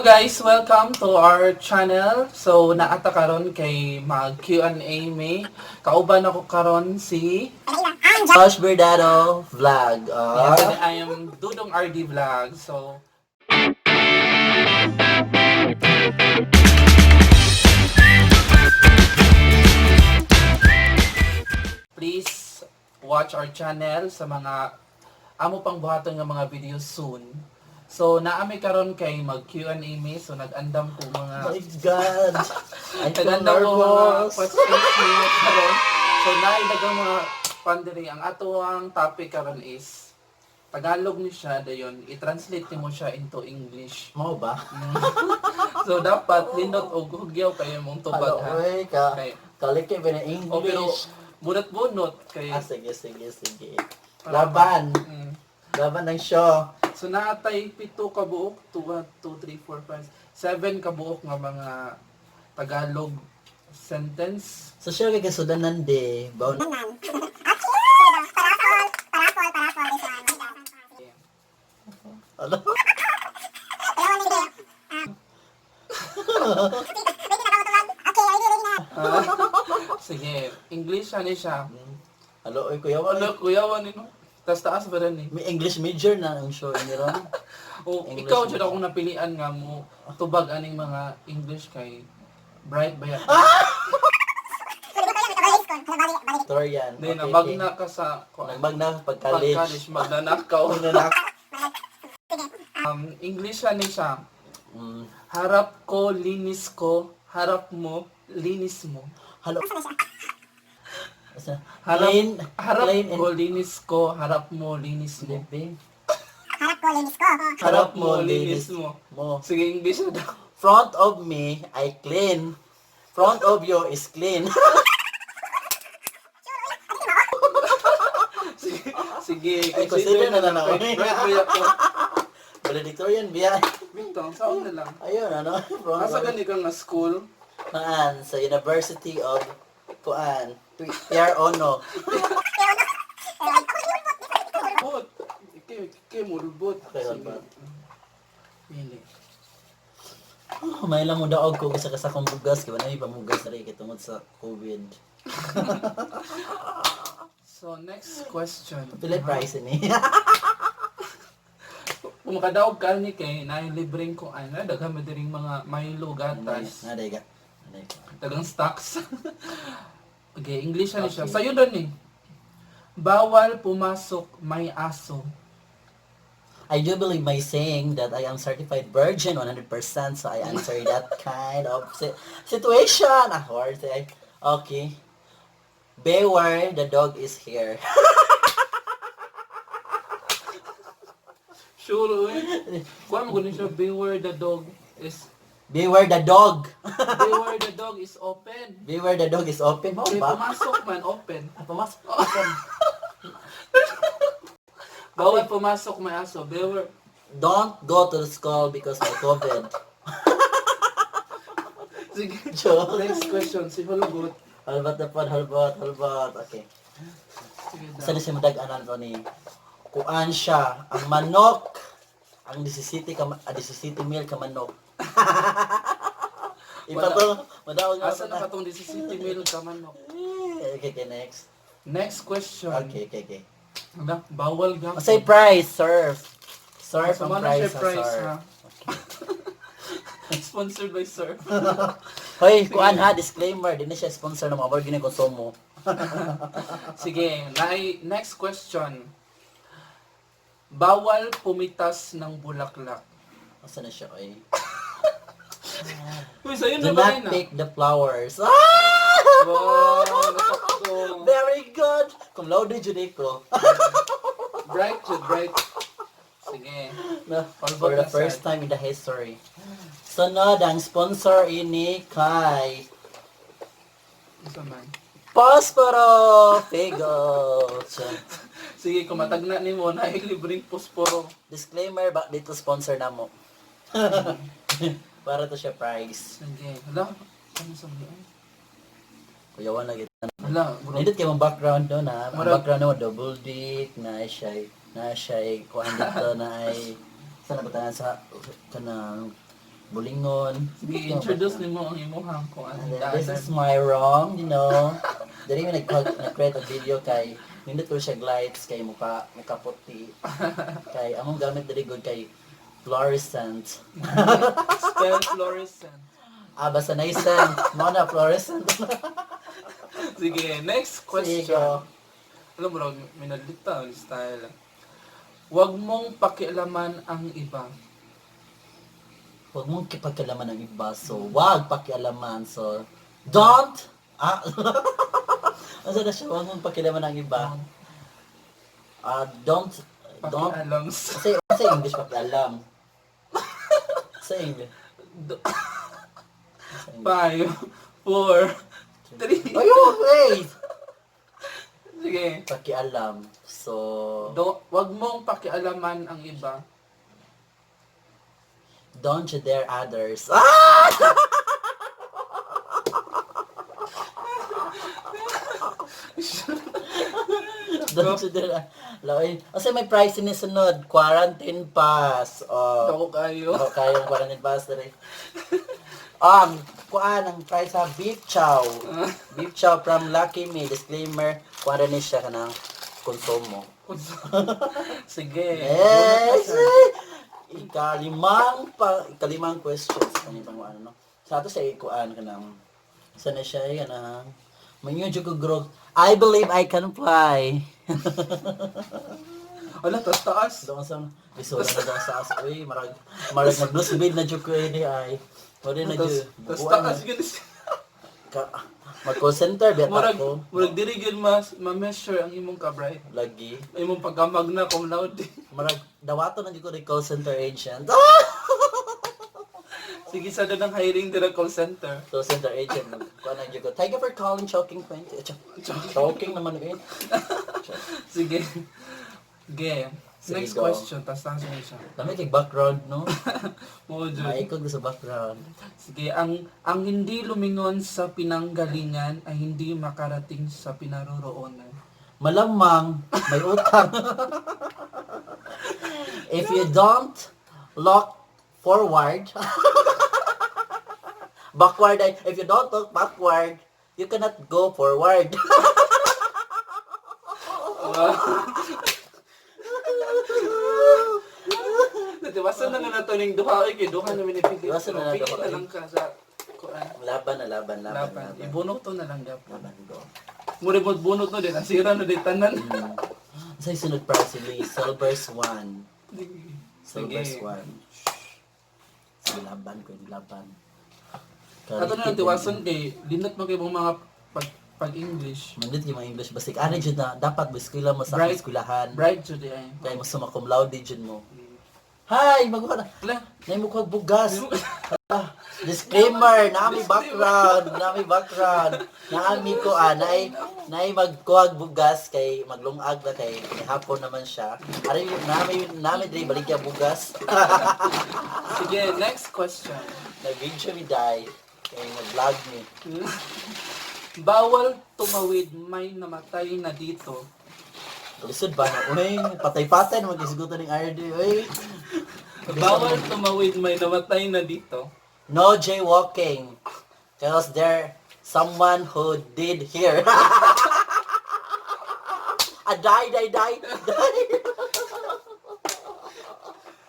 Guys, welcome to our channel. So naa ta karon kay mag Q&A mi. Kauban ako karon si Josh Berdado Vlog. Yes, Ah. and I am Dudong RD Vlog. So please watch our channel sa mga amo pang buhaton nga mga videos soon. So naa mi karon kay mag Q&A mi. So nag-andam ko mga My God. I feel nag-andam ko mga nervous. questions niyo karon. So naay daghang mga pandiri. Ang ato ang topic karon is Tagalog ni siya dayon i-translate nimo siya into English. Mao ba? So dapat lindot og hugyaw kayo mong tubag Hello, ha. oy, ka. Kay Kalik ba na o pero English? bunot-bunot kay Ah, sige, sige, sige. Laban. Laban ng show. So naatay 7 ka buok, 2, 2, 3, 4, 5, 7 ka buok nga mga Tagalog sentence. So siya kay kasudanan de. Baon. Ano? Ah, sige, English ani siya. Hello, oy, kuya. Wala kuya wala no. Tas taas ba rin eh. May English major na ang show ni ron. O English ikaw jud major. akong napilian nga mo tubag aning mga English kay bright ba yan? Victorian. Hindi na Okay, magna ka sa okay. Nagmagna pag college. pag-college magnanakaw. Magnanak. English ani siya. Harap ko, linis ko. Harap mo, linis mo. Hello. Asa? Harap, Plain, harap plain ko, linis ko. Harap mo, linis mo. Lippy. Harap mo, linis mo. Mo. Sige, English na daw. Front of me, I clean. Front of you is clean. Sige, sige. Ay, consider na lang ako. Right, right, ako. Valedictorian biya. Bintang, saan na lang? Ayun, ano? Front Nasa of gani kang na school? Maan, sa University of Kuan. Pierre Ono. Bot. Ikay, ikay, mulbot. Okay, Sige. mulbot. Pili. Oh, may lang mo daog ko sa kasakong bugas. Kaya na pamugas na rin kay tungod sa COVID. So, next question. Pila price ni. Kung makadaog ka ni kay, na libreng ko, ano, daghan mo diring mga Milo gatas. Naday ka. Naday ka. Dagang stocks. Okay, English na siya. Sa'yo doon eh. Bawal pumasok may aso. I do believe my saying that I am certified virgin 100%, so I answer that kind of situation. Ah, hard say. Okay. Beware, the dog is here. Sure, eh. Kuha mo kunin siya, beware the dog is, Beware the dog. beware the dog is open. Beware the dog is open. Mao Okay, ba? pumasok man, open. Ah, pumasok. Open. Bawal pumasok may aso. Beware. Don't go to the school because of COVID. Sige. Joke. Next question, si Hulugot. Halbat na pod, halbat, halbat. Okay. Sige daw. Sa si madag-anan ko ni kuan siya ang manok ang 17 ka ah, 17 mil ka manok. Ipato, madaog na. Asa na katong 17 mil ka manok? Okay, next. Next question. Okay. Ala, bawal ga. Say price, surf. Surf Sama ang na price siya sa price, surf. ha? Sponsored by Surf. Hoy, kuan ha, disclaimer, di na siya sponsor ng mga word konsumo. Sige, next question. Bawal pumitas ng bulaklak. Asa na siya, oy? Uy, sa'yo Do na ba not yun, ah? pick the flowers. Ah! Wow, nasakto. Very good! Cum laude jud ko. Bright, jud, bright. Sige. No, All for the about first that. time in the history. Sunod, ang sponsor ini kay Isa man. Posporo Figo. Sige, kung matagna ni mo, na libreng posporo. Disclaimer, ba dito sponsor na mo. Para to siya price. Sige. Hala, ano sa mga? Kuyawan lagi. Hala, bro. Nindot kay mong background doon ha. Ang Murag- background mo double dick na siya kuan dito na ay sa nabatanan sa kanang Bulingon. Sige, introduce nimo ang imuhang kung And anong then, this daanan. is my room. Diri mi nag-create a video kay nindot ko siya lights kay muka muka puti. Kay among gamit diri good kay fluorescent. Spell fluorescent. Ah, basta naisent. Mo na fluorescent. Sige, next question. Sige. Alam mo raw, minalita ang style. Huwag mong pakialaman ang iba. Huwag mong kipagkalaman ng iba. So, wag pakialaman. So, don't! Ah! Ano na siya? Huwag mong pakialaman ng iba. Ah, don't, Pakialam sa Kasi English pakialam. Sa English. Sa English. 5, 4, 3. Ayun, wait! Sige. Pakialam. So, Wag mong pakialaman ang iba. Don't you dare others. Ah! Don't you dare. Laoy. Kasi may price ni sunod. Quarantine pass. Oh. Ako kayo. Oh, kaya yung quarantine pass dali. Kuan ang price sa beef chow. Beef chow from Lucky Me. Disclaimer, kuan ni siya kanang konsumo. Sige. Yes. Bunot ka, sir. Ikalimang questions kani pang ano, no. Sa ato sa ikuan kanang sa na siya kanang Manyo jud ko grog. I believe I can fly. Ala, taas taas. Doon sa isura na daw sa as uy, marag marag mag bid na jud ko ini ay. Wala na Taas jud. taas Bukuan taas na. gyud siya. Mag call center biya Murag ko. murag diri gyud mas ma-measure ang imong ka-bright. Lagi. Imong pagkamag na cum laude. Marag dawato na jud ko ni call center agent. Ah! Sige sa ng hiring dira call center. Call center agent mag kuan na jud ko. Thank you for calling Choking Point. Eh, Choking naman eh. Sige. Ge. Sige, Next go. question, taas taas na siya. Dami kay background, no? Mo jud. Maikog sa background. Sige, ang hindi lumingon sa pinanggalingan ay hindi makarating sa pinaroroonan. Malamang may utang. If you don't look forward, backward, ay, if you don't look backward, you cannot go forward. Natiwasan na nga nato ning duha ay kay duha na minipili. Tiwasan na na Pili duha, na eh. lang ka sa kuan. Laban na laban, laban, Laban. laban. Ibunot to na lang gapon. Laban go. Mura mo bunot no din, asira no din tanan. Sa sunod para si Lee, Silver Swan. Silver Sige. Swan. Sige, laban ko yung laban. Ato na lang tiwason kay linot mo kay mong mga pag English. Mandit yung mga English basic. Ano jud na dapat eskwela mo sa Bright. eskwelahan. Bright jud ay. Kaya mo summa cum laude jud mo. Hi, magkuha na. Ala, Nay mo kuha bugas. Ah, disclaimer, nami background, nami background. Naami ko ah, nay nay magkuhag bugas kay maglungag na kay hapon naman siya. Ari nami nami diri baligya bugas. Sige, next question. Nag-video mi dai kay mag-vlog mi. Bawal tumawid, may namatay na dito. Lisod ba na? Uy, patay-patay na mag-isgutan ng RD. Uy. Bawal tumawid, may namatay na dito. No jaywalking. 'Cause there someone who did here. Ah, die, die, die, die.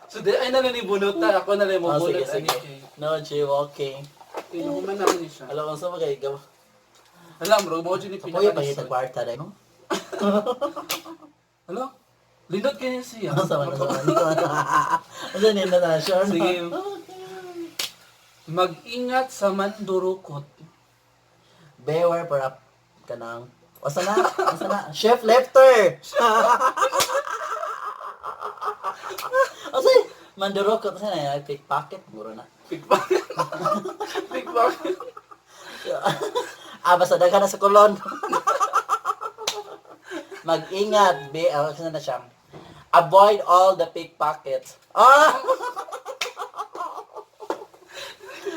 So, di, ay na lang ibunot ta. Ako na lang Oh, mo sige, bunot. sige. No jaywalking. Inuman na ni siya. Alam mo, sa mga ikaw. Alam, bro, mo dyan yung Kapoy, pangit pinakalisod. kwarta rin, no? Alo? Lindot kayo siya. Ano sama na sama? Ano nila na siya? Sige. Mag-ingat sa mandurukot. Beware para kanang. Asa na? Asa na? Chef Lefter! Asa? Mandurukot. Asa na? Pickpocket? Muro na. Pickpocket. Pickpocket. Ah, basta daghan na sa kolon. Mag-ingat, be, ah, ano na siya? Avoid all the pickpockets. Ah!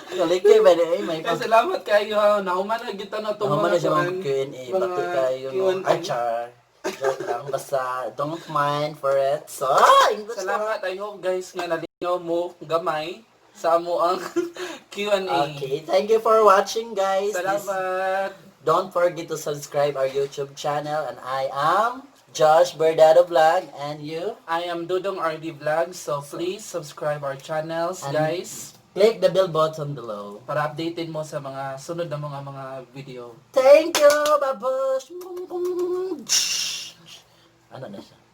Kaliki ba eh, may Kaya salamat kayo ha. Nahuman na kita na itong Nahuman na siya kuan, mga Q&A. mga Bakit kayo, no? Q&A. Ay, char. Joke lang. Basta, don't mind for it. So, ah, English na. Salamat. I hope guys nga nalingaw mo gamay. Sa amo ang Q&A. Okay, thank you for watching, guys. Salamat. Don't forget to subscribe our YouTube channel, and I am Josh Berdado Vlog, and you? I am Dudong RD Vlog, so please subscribe our channels, And guys, click the bell button below para updated mo sa mga sunod na mga video. Thank you! Babush! Ano na siya?